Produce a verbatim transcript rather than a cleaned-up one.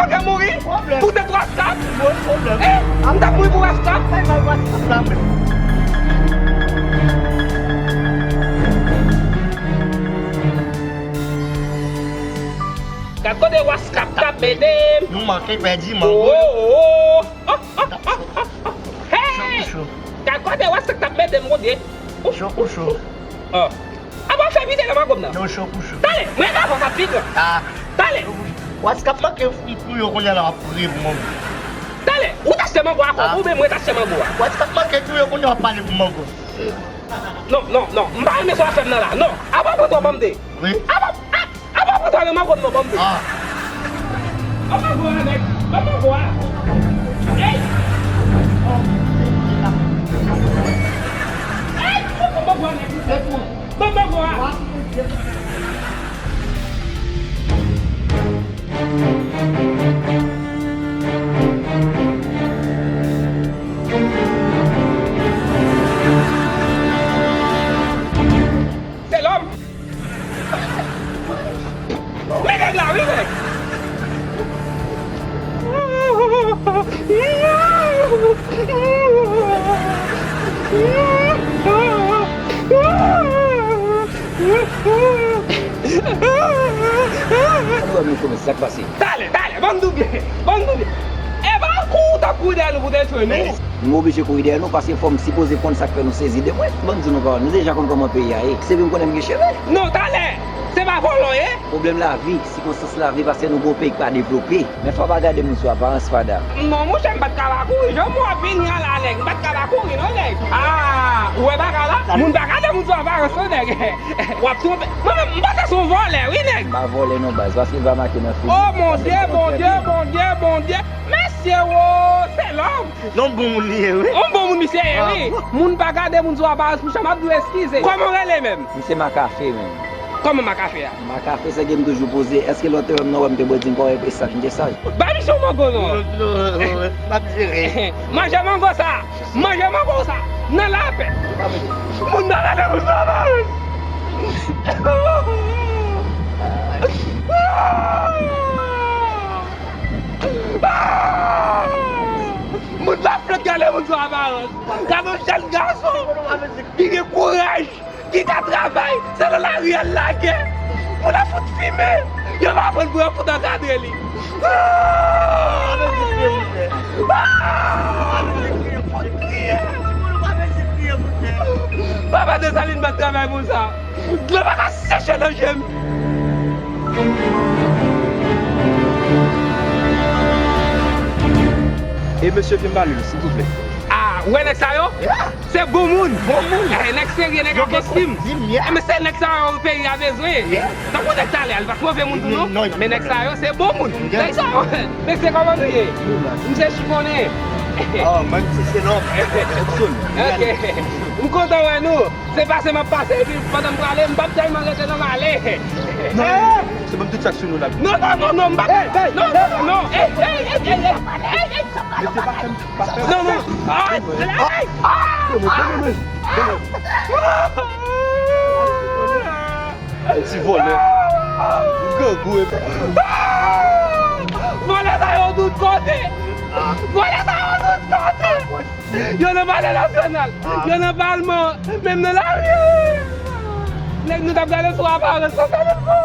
manke mouri. Poutèt WhatsApp. Mwen pwoblèm. Eh, m t ap mouri pou WhatsApp. Bay bay WhatsApp la menm. Gad kote WhatsApp t ap mennen m. Nou manke pèdi mango. Oh, oh, oh. Hey! Gad kote WhatsApp t ap mennen m, Bondye. Cho pou cho. Oh. Apa w fè vide nan mango m nan? Non, cho pou cho. Talè, mwen ta fè sa pi gran. Ah. Talè. WhatsApp manke tou yo kounye a la w ap priye pou mango. Talè, ou t achte mango a kòb ou, oubyen mwen t achte mango a? WhatsApp manke tou yo kounye a w ap pale pou mango. Non, non, non. M pa renmen sa w ap fè m nan la. Non. Apa w pran twò ban m de. Wi. Apa, a, apa w pran twò nan mango m non ban m de. Ah. Ban m mango a, nèg. Ban m mango a. Ey. Ey, ban m mango a, nèg. Ban m mango a. Se lòm. Men nèg la, wi, nèg. Ou wè m chome, sa k pase? Talè, talè, ban m di w byen, ban m di w byen. E pa kouri w t ap kouri dèyè nou pou te tchwe nou? M oblije kouri dèyè nou, paske fò m sipoze konn sa k fè nou sezi de mwen. Ban m di nou pawòl, nou deja konn kòman peyi a ye. Se vre m konnen m gen cheve. Non, talè, se pa vòlò w ye. Pwoblèm lavi, sikonstans lavi, paske nou gon peyi k pa devlope. Men fò w pa gade moun sou aparans, Fada. Non, monchè, m pa t ka pa kouri. Jan m wè w ap vini an la, nèg, m pa t ka pa kouri, non, nèg. Ah, ou wè bagay la? Moun pa gade moun sou aparans, non, nèg. W ap twonpe. Mwen menm, m panse se yon vòlè, wi, nèg. M pa vòlè, non, baz, paske l pa make nan figi. Oh, mon Dieu, mon Dieu, mon Dieu, mon Dieu. Mesye, wo, se lòm. Non, bon moun li ye, wi. Yon bon moun misye ye, wi. Ah, bon. Moun pa gade moun sou aparans, monchè, m ap di w eskize. Kòman w rele menm? M se Makafe, menm. Kòman Makafe a? Makafe, se ke m toujou poze. Èske lè w te wè m nan wè m te bwè dink, w wè m te saj, m te saj? Ba misye yon mango non. Non, non, non, m ap jere. Manje mango sa. Manje mango sa. Nan lapè. Moun nan rele moun sa, ba. Mwen Moun pa flot gade moun sou aparans. Gade yon jèn gason ki gen kouraj, ki ka travay, se nan lari al lage. Moun ap fout fimen. Yo pa aprann pou yo fout ankadre li. Ah! Ah! Papa Desalin pa t travay pou sa. Dlo pa ka seche nan je m. E mesye vin ba lil, silvouplè. Ah, ou wè nèg sa yo? Yeah. Se bon moun. Bon moun. Eh, nèg serye, nèg ak estim. Yo gen kostim, yeah. Eh, men se nèg sa yo peyi a bezwen. Yeah. Tankou nèg talè a, li pa t move moun tou non. Non, non, men nèg sa yo, se bon moun. Yeah. Nèg sa yo, mesye kòman nou ye? M se chifonnen. Oh, man, se, se nòmal. Ok. M kontan wè nou. Se pase m ap pase, epi pandan m prale, m p ap tèlman rete non, m ale. Non, se ban m tout sa k sou nou la. Non, non, non, non, m p ap. Non, non, non, non. Ey, ey, ey, ey, ey. Mesye, pa fè m, pa fè m. Non, non. Ah, ah, ah. Ti vòlè. Grangou e. Vòlè sa yo tout kote. Vòlè sa yo tout kote. Yo nan palè nasyonal, yo nan palman, menm nan lari. Nèg nou t ap gade sou aparans sa, sa nou fè.